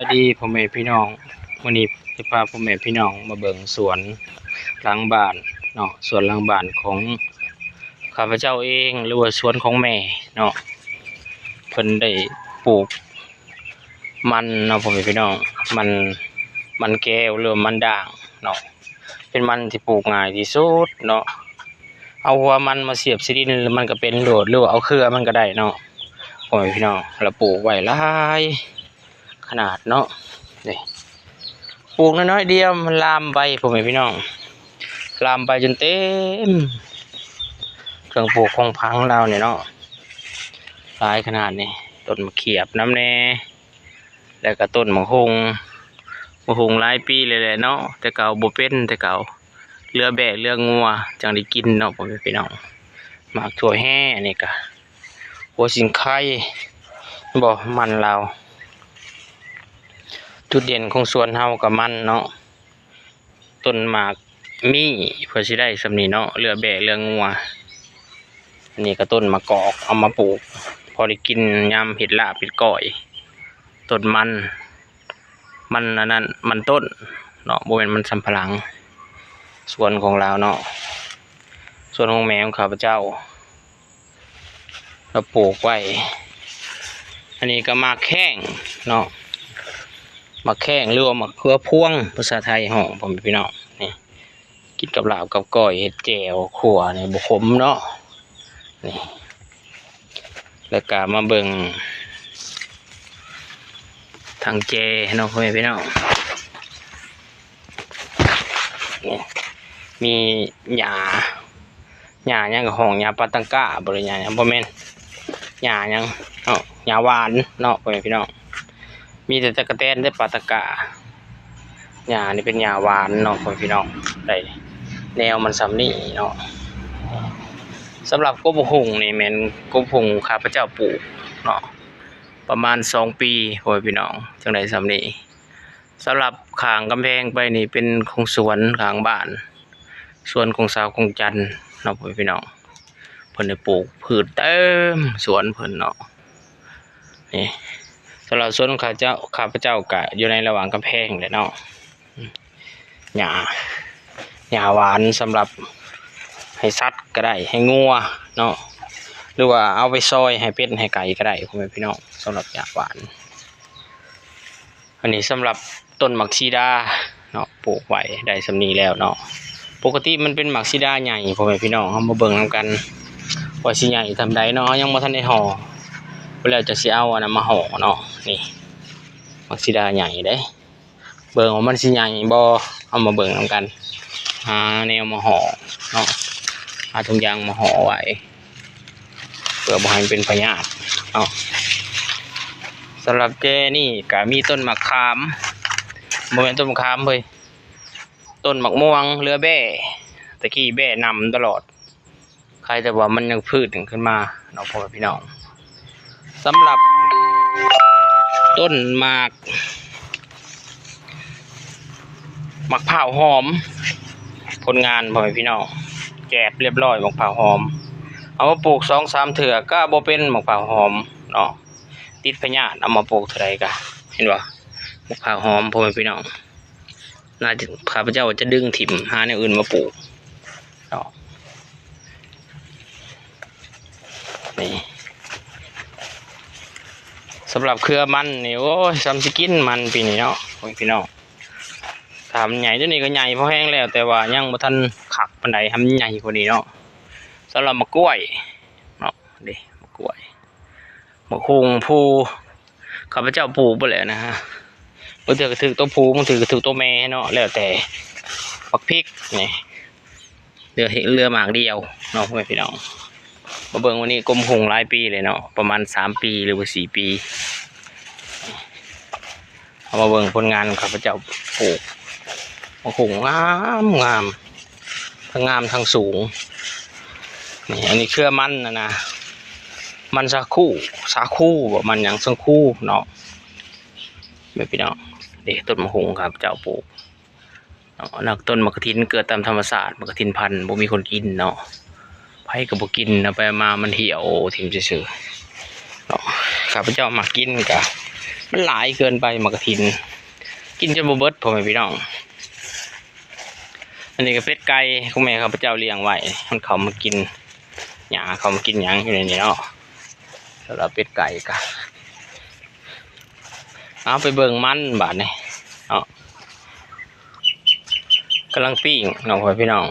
ສະບາຍດີພໍ່ແມ່ພີ່ນ້ອງ, ມື້ນີ້ຈະພາພໍ່ແມ່ພີ່ນ້ອງມາເບິ່ງສວນຫຼັງບ້ານເນາະ, ສວນຫຼັງບ້ານຂອງຂ້າພະເຈົ້າເອງ ຫຼືວ່າສວນຂອງແມ່ເນາະ. ເພິ່ນໄດ້ປູກມັນເນາະ ພໍ່ແມ່ພີ່ນ້ອງ, ມັນ ມັນແກ້ວ ຫຼືວ່າມັນດ້າງເນາະ, ເປັນມັນທີ່ປູກງ່າຍທີ່ສຸດເນາະ. ເອົາຫົວມັນມາສຽບໃສ່ດິນ ແລ້ວມັນກໍເປັນໂລດ ຫຼືວ່າເອົາເຄືອມັນກໍໄດ້ເນາະ ພໍ່ແມ່ພີ່ນ້ອງ. ແລ້ວປູກໄວ້ຫຼາຍ ຂະໜາດເນາະ, ນີ້ ປູກນ້ອຍໆດຽວ ມັນລາມໄປ ພໍ່ແມ່ພີ່ນ້ອງ, ລາມໄປຈົນເຕັມເຄື່ອງປູກຂອງຝັງລາວນີ້ເນາະ, ຫຼາຍຂະໜາດນີ້. ຕົ້ນໝາກຂຽບນຳແດ່ ແລ້ວກໍຕົ້ນໝາກຫຸ່ງ, ໝາກຫຸ່ງຫຼາຍປີແລ້ວແຫຼະເນາະ, ແຕ່ເກົ່າບໍ່ເປັນ ແຕ່ເກົ່າ ເຫຼືອແບ້ເຫຼືອງົວຈັ່ງໄດ້ກິນເນາະ ພໍ່ແມ່ພີ່ນ້ອງ. ໝາກຖົ່ວແຮ່ ອັນນີ້ກະຫົວສິງໄຄ ບໍ່ ມັນລາວ. ຈຸດເດັ່ນຂອງສວນເຮົາກໍມັນເນາະ, ຕົ້ນໝາກມີ້ເພື່ອຊິໄດ້ສ່ຳນີ້ເນາະ, ເຫຼືອແບ້ເຫຼືອງົວ. ອັນນີ້ກໍຕົ້ນໝາກກອກ ເອົາມາປູກ ພໍໄດ້ກິນຍາມເຮັດລາບເຮັດກ້ອຍ. ຕົ້ນມັນ ມັນອັນນັ້ນ ມັນຕົ້ນເນາະ, ບໍ່ແມ່ນມັນສຳປະຫຼັງ. ສວນຂອງລາວເນາະ, ສວນຂອງແມ່ຂອງຂ້າພະເຈົ້າ ລາວປູກໄວ້. ອັນນີ້ກໍໝາກແຂ້ງເນາະ, ໝາກແຂ້ງ ຫຼືວ່າໝາກເຂືອພວງ ພາສາໄທຮ້ອງ ພໍ່ແມ່ພີ່ນ້ອງ. ນີ້ ກິນກັບລາບກັບກ້ອຍ ເຮັດແຈ່ວຂົ້ວນີ້ບໍ່ຂົມເນາະ ນີ້. ແລ້ວກະມາເບິ່ງທາງແຈເນາະ ພໍ່ແມ່ພີ່ນ້ອງ, ນີ້ ມີຫຍ້າ ຫຍ້າຫຍັງກໍຮ້ອງ ຫຍ້າປາຕັງກາ ບໍ່ ຫຼືຫຍ້າຫຍັງ ບໍ່ແມ່ນ ຫຍ້າຫຍັງເນາະ, ຫຍ້າຫວານເນາະ ພໍ່ແມ່ພີ່ນ້ອງ. ມີແຕ່ຕະກະແຕນເດ້ ປາຕະກາ. ຫຍ້ານີ້ເປັນຫຍ້າຫວານເນາະ ພໍ່ແມ່ພີ່ນ້ອງ, ໄດ້ແນວມັນສ່ຳນີ້ເນາະ. ສຳລັບກົບຫຸ່ງນີ້ແມ່ນກົບຫຸ່ງຂ້າພະເຈົ້າປູກເນາະ, ປະມານສອງປີ ພໍ່ແມ່ພີ່ນ້ອງ ຈຶ່ງໄດ້ສ່ຳນີ້. ສຳລັບຂ້າງກຳແພງໄປນີ້ເປັນຂອງສວນຂ້າງບ້ານ, ສວນຂອງສາວຄອງຈັນເນາະ ພໍ່ແມ່ພີ່ນ້ອງ. ເພິ່ນໄດ້ປູກພືດເຕັມສວນເພິ່ນເນາະ. ນີ້ ສຳລັບສວນຂ້າເຈົ້າ ຂ້າພະເຈົ້າກະຢູ່ໃນລະຫວ່າງກຳແພງແຫຼະເນາະ. ຫຍ້າ ຫຍ້າຫວານສຳລັບໃຫ້ສັດກໍໄດ້ ໃຫ້ງົວເນາະ, ຫຼືວ່າເອົາໄປຊອຍໃຫ້ເປັດໃຫ້ໄກ່ກໍໄດ້ ພໍ່ແມ່ພີ່ນ້ອງ, ສຳລັບຫຍ້າຫວານ. ອັນນີ້ສຳລັບຕົ້ນໝາກສີດາເນາະ, ປູກໄວ້ໄດ້ສ່ຳນີ້ແລ້ວເນາະ. ປົກກະຕິມັນເປັນໝາກສີດາໃຫຍ່ ພໍ່ແມ່ພີ່ນ້ອງ, ເຮົາມາເບິ່ງນຳກັນວ່າຊິໃຫຍ່ສ່ຳໃດເນາະ, ເຮົາຍັງບໍ່ທັນໄດ້ຫໍ່, ບໍ່ແລ້ວຈະຊິເອົາອັນນັ້ນມາຫໍ່ເນາະ. ນີ້ ໝາກສີດາໃຫຍ່ເດ້, ເບິ່ງວ່າມັນຊິໃຫຍ່ບໍ່, ເຮົາມາເບິ່ງນຳກັນ. ຫາແນວມາຫໍ່ເນາະ, ຫາຖົງຢາງມາຫໍ່ໄວ້ ເພື່ອບໍ່ໃຫ້ມັນເປັນພະຍາດເນາະ. ສຳລັບແຈນີ້ກະມີຕົ້ນໝາກຂາມ, ບໍ່ແມ່ນຕົ້ນໝາກຂາມເວີຍ, ຕົ້ນໝາກມ່ວງເຫຼືອແບ້, ຕະກີ້ແບ້ນຳຕະຫຼອດ, ຄາຍແຕ່ວ່າມັນຍັງຟື້ນຂຶ້ນມາເນາະ ພໍ່ແມ່ພີ່ນ້ອງ. ສຳລັບຕົ້ນໝາກ ໝາກພ້າວຫອມ ຜົນງານ ພໍ່ແມ່ພີ່ນ້ອງ, ແກບລຽບຮ້ອຍ ໝາກພ້າວຫອມ. ເອົາມາປູກສອງສາມເທື່ອກໍບໍ່ເປັນໝາກພ້າວຫອມເນາະ, ຕິດພະຍາດ. ເອົາມາປູກເທົ່າໃດກໍ ເຫັນບໍ່ ໝາກພ້າວຫອມ ພໍ່ແມ່ພີ່ນ້ອງ. ໜ້າຈະ ຂ້າພະເຈົ້າຈະດຶງຖິ້ມ ຫາແນວອື່ນມາປູກເນາະ. ນີ້ ສຳລັບເຄືອມັນນີ້ ໂອ້ຍ ສ່ຳຊິກິນມັນປີນີ້ເນາະ ພໍ່ແມ່ພີ່ນ້ອງ. ຖ້າມັນໃຫຍ່ ຕົວນີ້ກໍໃຫຍ່ພໍແຮງແລ້ວ, ແຕ່ວ່າຍັງບໍ່ທັນຄັກປານໃດ, ໃຫ້ມັນໃຫຍ່ກວ່ານີ້ເນາະ. ສຳລັບໝາກກ້ວຍເນາະ, ເດ້ ໝາກກ້ວຍ ໝາກຫຸ່ງພູ ຂ້າພະເຈົ້າປູກເບິດແຫຼະນະ, ບາງເທື່ອກໍຖືກຕົວຜູ້ ບາງເທື່ອກໍຖືກຕົວແມ່ເນາະ, ແລ້ວແຕ່. ໝາກພິກນີ້ ເຫຼືອ ເຫຼືອໝາກດຽວເນາະ ພໍ່ແມ່ພີ່ນ້ອງ. ມາເບິ່ງວັນນີ້ ກົມຫຸ່ງຫຼາຍປີເລີຍເນາະ, ປະມານສາມປີ ຫຼືວ່າສີ່ປີ. ເຮົາມາເບິ່ງຜົນງານຂ້າພະເຈົ້າປູກ ໝາກຫຸ່ງງາມໆ ທັງງາມທັງສູງ. ນີ້ ອັນນີ້ເຄືອມັນນະນະ, ມັນສາຄູ ສາຄູບໍ ມັນຫຍັງ ສັງຄູເນາະ ແມ່ພີ່ນ້ອງ. ເດ້ ຕົ້ນໝາກຫຸ່ງຂ້າພະເຈົ້າປູກເນາະ, ນັກ ຕົ້ນໝາກກະຖິນເກີດຕາມທຳມະຊາດ, ໝາກກະຖິນພັນ ບໍ່ມີຄົນກິນເນາະ. ໃຜກໍບໍ່ກິນ, ເອົາໄປເອົາມາມັນຫ່ຽວຖິ້ມຊື່ໆເນາະ. ຂ້າພະເຈົ້າມັກກິນກະ ມັນຫຼາຍເກີນໄປໝາກກະຖິນ ກິນຈົນບໍ່ເບິດ ພໍ່ແມ່ພີ່ນ້ອງ. ອັນນີ້ກໍເປັດໄກ່ຂອງແມ່ຂ້າພະເຈົ້າລ້ຽງໄວ້ ມັນເຂົ້າມາກິນຫຍ້າ ເຂົ້າມາກິນຫຍັງຢູ່ໃນນີ້ເນາະ. ສຳລັບເປັດໄກ່ກໍ ເອົາໄປເບິ່ງມັນບາດນີ້ເນາະ ກຳລັງປີ້ງເນາະ ພໍ່ແມ່ພີ່ນ້ອງ.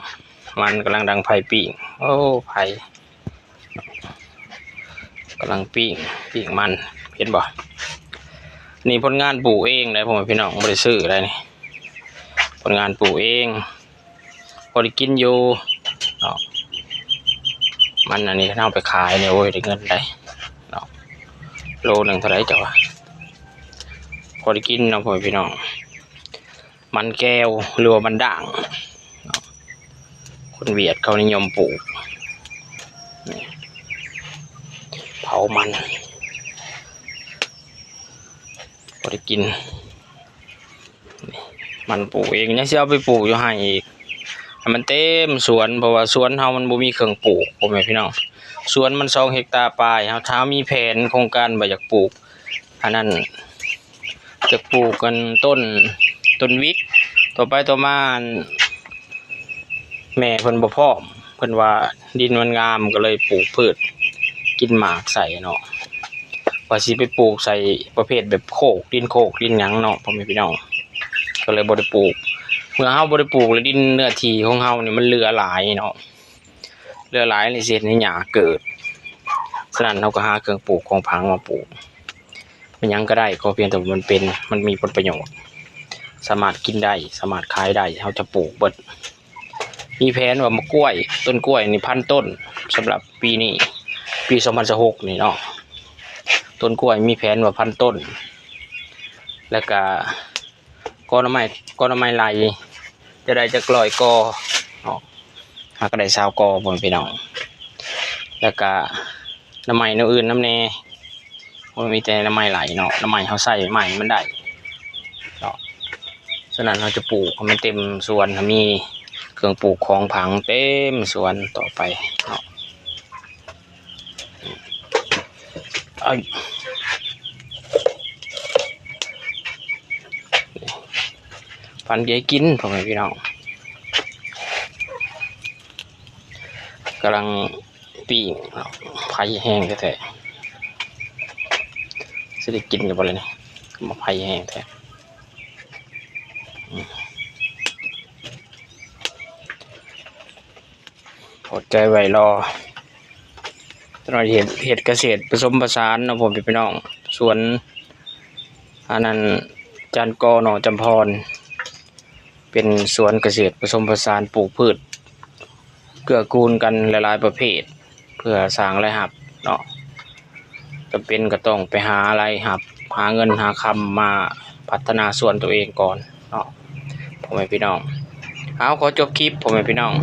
ມັນກຳລັງດັງໄຟປີ້ງ ໂອ້ ໄຟ ກຳລັງປີ້ງ ປີ້ງມັນ ເຫັນບໍ່? ນີ້ຜົນງານປູກເອງເດ້ ພໍ່ແມ່ພີ່ນ້ອງ ບໍ່ໄດ້ຊື້ໄດ໋ນີ້ ຜົນງານປູກເອງ ພໍໄດ້ກິນຢູ່ເນາະ. ມັນອັນນີ້ ຄັນເຮົາໄປຂາຍນີ້ ໂອ້ຍ ໄດ້ເງິນໄດ໋ເນາະ. ໂລໜຶ່ງເທົ່າໃດເຈົ້າວ່າ? ພໍໄດ້ກິນເນາະ ພໍ່ແມ່ພີ່ນ້ອງ. ມັນແກ້ວ ຫຼືວ່າມັນດ້າງເນາະ ຄົນຫວຽດເຂົານິຍົມປູກ ນີ້ ເຜົາມັນ ພໍໄດ້ກິນ. ນີ້ ມັນປູກເອງ ຍັງຊິເອົາໄປປູກຢູ່ໄຮ່ອີກ ໃຫ້ມັນເຕັມສວນ ເພາະວ່າສວນເຮົາມັນບໍ່ມີເຄື່ອງປູກ ພໍ່ແມ່ພີ່ນ້ອງ. ສວນມັນສອງເຮັກຕາປາຍ ເຮົາ ຖ້າເຮົາມີແຜນໂຄງການວ່າຢາກປູກ ອັນນັ້ນ ຈະປູກອັນຕົ້ນ ຕົ້ນວິກ ຕໍ່ໄປຕໍ່ມາ ອັນ ແມ່ເພິ່ນບໍ່ພ້ອມ ເພິ່ນວ່າດິນມັນງາມ ກໍເລີຍປູກພືດກິນໝາກໃສ່ເນາະ. ວ່າຊິໄປປູກໃສ່ປະເພດແບບໂຄກ ດິນໂຄກດິນຫຍັງເນາະ ພໍ່ແມ່ພີ່ນ້ອງ ກໍເລີຍບໍ່ໄດ້ປູກ. ເມື່ອເຮົາບໍ່ໄດ້ປູກແລ້ວ ດິນເນື້ອທີ່ຂອງເຮົານີ້ມັນເຫຼືອຫຼາຍເນາະ ເຫຼືອຫຼາຍນີ້ຊິເຮັດໃຫ້ຫຍ້າເກີດ. ສະນັ້ນເຮົາກໍຫາເຄື່ອງປູກຂອງຝັງມາປູກ ແມ່ນຫຍັງກໍໄດ້ ຂໍພຽງແຕ່ວ່າມັນເປັນ ມັນມີຜົນປະໂຫຍດ ສາມາດກິນໄດ້ ສາມາດຂາຍໄດ້ ເຮົາຈະປູກເບິດ. ມີແຜນວ່າໝາກກ້ວຍ ຕົ້ນກ້ວຍນີ້ພັນຕົ້ນ ສຳລັບປີນີ້ ປີສອງພັນຊາວຫົກນີ້ເນາະ ຕົ້ນກ້ວຍມີແຜນວ່າພັນຕົ້ນ. ແລ້ວກະ ກໍໜໍ່ໄມ້ ກໍໜໍ່ໄມ້ໄລ່ ຈະໄດ້ຈັກຮ້ອຍກໍເນາະ ຫາກໍໄດ້ຊາວກໍ ພໍ່ແມ່ພີ່ນ້ອງ. ແລ້ວກະໜໍ່ໄມ້ແນວອື່ນນຳແດ່ ບໍ່ມີແຕ່ໜໍ່ໄມ້ໄລ່ເນາະ ໜໍ່ໄມ້ເຮົາໃຊ້ໄມ້ມັນໄດ້ເນາະ. ສະນັ້ນເຮົາຈະປູກໃຫ້ມັນເຕັມສວນ ໃຫ້ມີເຄື່ອງປູກຂອງຝັງເຕັມສວນຕໍ່ໄປເນາະ. ເອົາ ປັ່ນເບຍກິນ ພໍ່ແມ່ພີ່ນ້ອງ ກຳລັງປີ້ງເນາະ ໄຟແຮງແທ້ໆ ຊິໄດ້ກິນຢູ່ບໍ່ລະນີ້ ໝາກໄຟແຮງແທ້. ອດໃຈໄວ້ລໍ ຕອນນີ້ເຮັດ ເຮັດກະເສດປະສົມປະສານເນາະ ພໍ່ແມ່ພີ່ນ້ອງ. ສວນອັນນັ້ນ ຈານກໍ ໜອງຈຳພອນ ເປັນສວນກະເສດປະສົມປະສານ ປູກພືດເກື້ອກູນກັນຫຼາຍໆປະເພດ ເພື່ອສ້າງລາຍຮັບເນາະ. ຈຳເປັນກໍຕ້ອງໄປຫາລາຍຮັບ ຫາເງິນຫາຄຳມາພັດທະນາສວນຕົວເອງກ່ອນເນາະ ພໍ່ແມ່ພີ່ນ້ອງ. ເອົາ ຂໍຈົບຄລິບ ພໍ່ແມ່ພີ່ນ້ອງ.